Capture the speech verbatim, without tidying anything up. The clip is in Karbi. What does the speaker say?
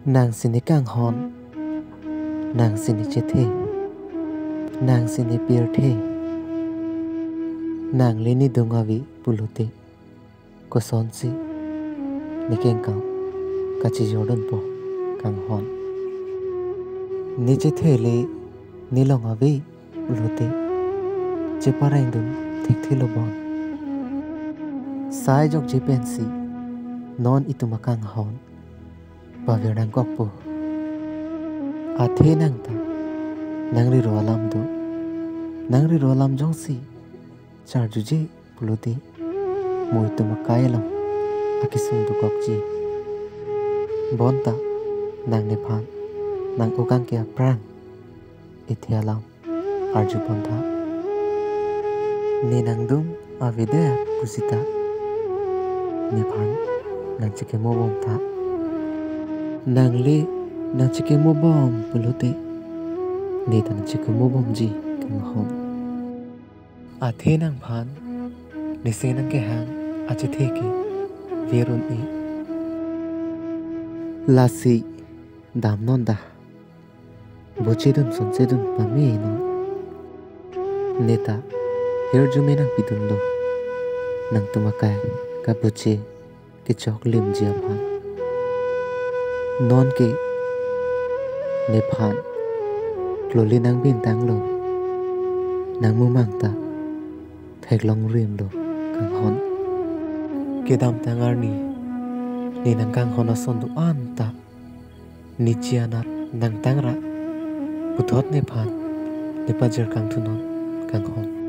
Nangsi ne kanghon, nangsi ne chethe, nangsi ne pirthe, nangli ne dung ave pulote, kosonsi ne kengkang kachijordunpo kanghon? Ne chethe le ne long ave pulote, cheparengdun thekthelo bon. Sai jokje pensi non itum akanghon pavirnangkokpo. Athe nang ta nangriro alam do. Nangriro alam jongsi charjuje pulote, mo itum akai along akesung dokokji. Bonta nang nephan nang-o kangke aphrang ithe alam arjupon tha. Ne nangdung avedet pusita nephan nangchekimobom tha. Nangli nangchekimobom pulote, ne ta nangchekimobomji kanghon. Athe nangphan nesi nangkehang achethe ke virun-e. Lasi damnon dah. Bochedun sonchedun pame non. Ne ta hirjume nangpidunlo. Nangtum akai kaboche kechoklimji aphan. Nonke nephan kloli nangbintanglo. Nangmumang ta theklongrimlo kanghon. Kedamtang arni ne nangkanghon ason do-an ta ne chi-anat nangtangra puthot nephan nepajir kangthunon kanghon.